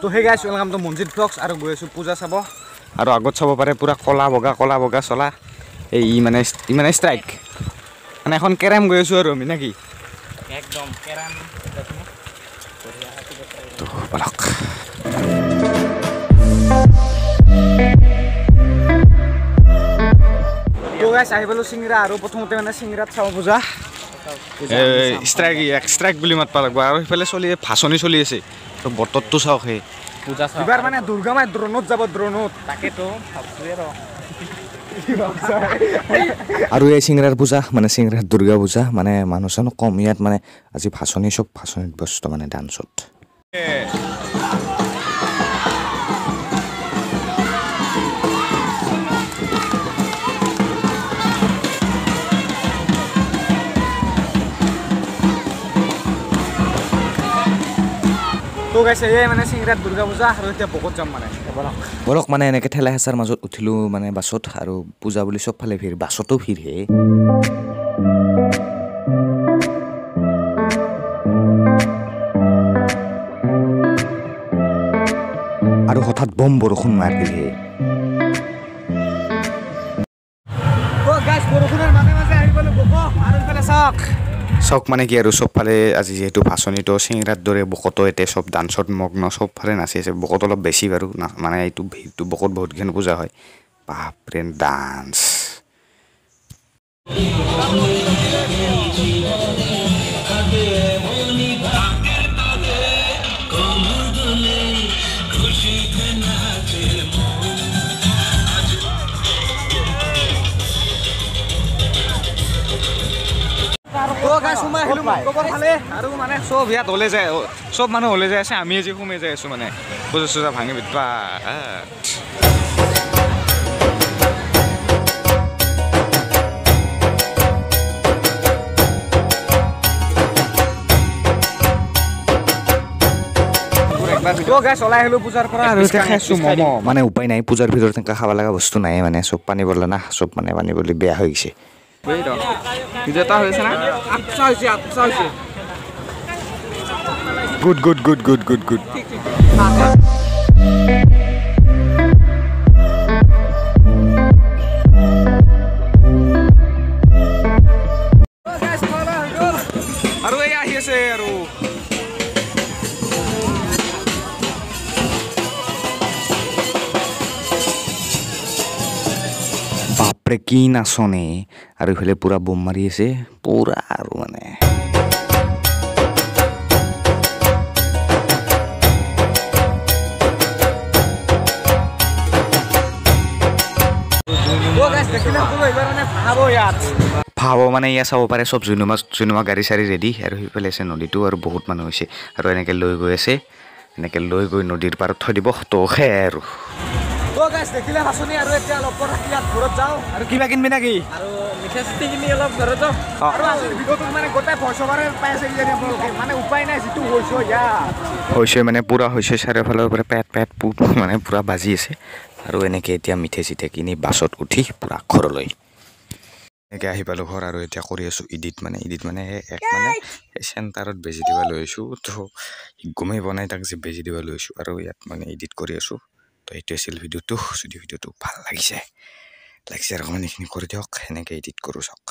তো hey guys, welcome to Manjit vlogs. আৰু গৈ আছোঁ পূজা চাব। আৰু আগত চাব পাৰে পূৰা কলা বগা চলা এই ই মানে ষ্ট্ৰাইক, মানে এখন কেৰাম গৈ আছোঁ আৰু আমি নাকি একদম কেৰাম। তো বলক। তো গাইস আহি পালোঁ চিংৰা। আৰু প্ৰথমতে মানে চিংৰাত চাওঁ পূজা। ষ্ট্ৰাইক বুলি মাতবা লাগব। আৰু সিফালে চলি ভাচনি চলি আছে। তো বতৰটো চাওক, সেই পূজা চাওক। এইবাৰ মানে দুৰ্গা মাই ড্ৰোনত যাব, ড্ৰোনত। তাকেতো ভাবছোৱে ৰ। আৰু এই চিংৰাৰ পূজা মানে চিংৰাৰ দুৰ্গা পূজা মানে মানুহ চানুহ কম ইয়াত, মানে আজি ভাচনি চব ভাচনিত ব্যস্ত মানে ডান্সত। তো গাইছ এই মানে চিংৰাত দুৰ্গা পূজা। আৰু এতিয়া বকত যাম মানে বৰক মানে এনেকৈ ঠেলা হেঁচাৰ মাজত উঠিলোঁ মানে বাছত। আৰু পূজা বুলি চবফালে ভিৰ, বাছতো ভিৰ হে। আৰু হঠাৎ বম বৰষুণ মাৰি দিলে। বৰষুণৰ মাজে মাজে আহি পালোঁ বক। আৰু ইফালে চাওক চক মানে কি আৰু চবফালে আজি যিহেতু ভাচনিটো চিংৰাৰ দৰে বকতো এতিয়া চব ডান্সত মগ্ন, চবফালে নাচি আছে। বকত অলপ বেছি বাৰু, মানে এইটো ভিৰটো বকত বহুতকেইখন পূজা হয়। বাপৰে ডান্স। আৰু মানে চব ইয়াত ওলাই যায়, চব মানুহ ওলাই যাই আছে, আমি আজি সোমাই যাই আছো মানে পূজা চূজা ভাঙি। মানে উপায় নাই, পূজাৰ ভিতৰত তেনেকুৱা খাব লগা বস্তু নাই, মানে চব পানী বদলা না, চব মানে পানী বদলি বেয়া হৈ গৈছে। Good good good good good good. আৰু এই আহি আছে আৰু বাপৰে কি নাচনে। আৰু ইফালে পুৰা বোম মাৰি আছে পুৰা। আৰু মানে ভাব মানে ইয়াত চাব পাৰে চব জুনুমা গাড়ী চাড়ী ৰেডি। আৰু সিফালে আছে নদীটো, আৰু বহুত মানুহ হৈছে। আৰু এনেকৈ লৈ গৈ আছে, এনেকৈ লৈ গৈ নদীৰ পাৰত থৈ দিব। তো সেয়াই আৰু। তো গাইস দেখিলে ভাচনি। আৰু এতিয়া অলপ ইয়াত ঘৰত যাওঁ আৰু কিবা কিনবি নাকি? আৰু মিঠাই চিঠি কিনি অলপ ঘৰত যাওঁ। আৰু আজিৰ ভিডিঅ'টোত মানে গোটেই ভইচ অভাৰে পাই আছে কিজানি আপোনালোকে, মানে উপায় নাই যিটো হৈছে ইয়াত হৈছে মানে পূৰা হৈছে চাৰিওফালৰ পৰা পেট পেট পুট মানে পূৰা বাজি আছে। আৰু এনেকৈ এতিয়া মিঠাই চিঠাই কিনি বাছত উঠি পূৰা ঘৰলৈ এনেকৈ আহি পালোঁ ঘৰ। আৰু এতিয়া কৰি আছোঁ ইডিট, মানে ইডিট মানে এক মানে এই চেণ্টাৰত বেজি দিব লৈ আহিছোঁ। তো গমেই পোৱা নাই তাক যে বেজি দিব লৈ আহিছোঁ। আৰু ইয়াত মানে এডিট কৰি আছোঁ। তো এইটো আছিল ভিডিঅ'টো। যদি ভিডিঅ'টো ভাল লাগিছে লাইক শ্বেয়াৰ কমেণ্ট এইখিনি কৰি দিয়ক। সেনেকৈ এডিট কৰোঁ চাওক।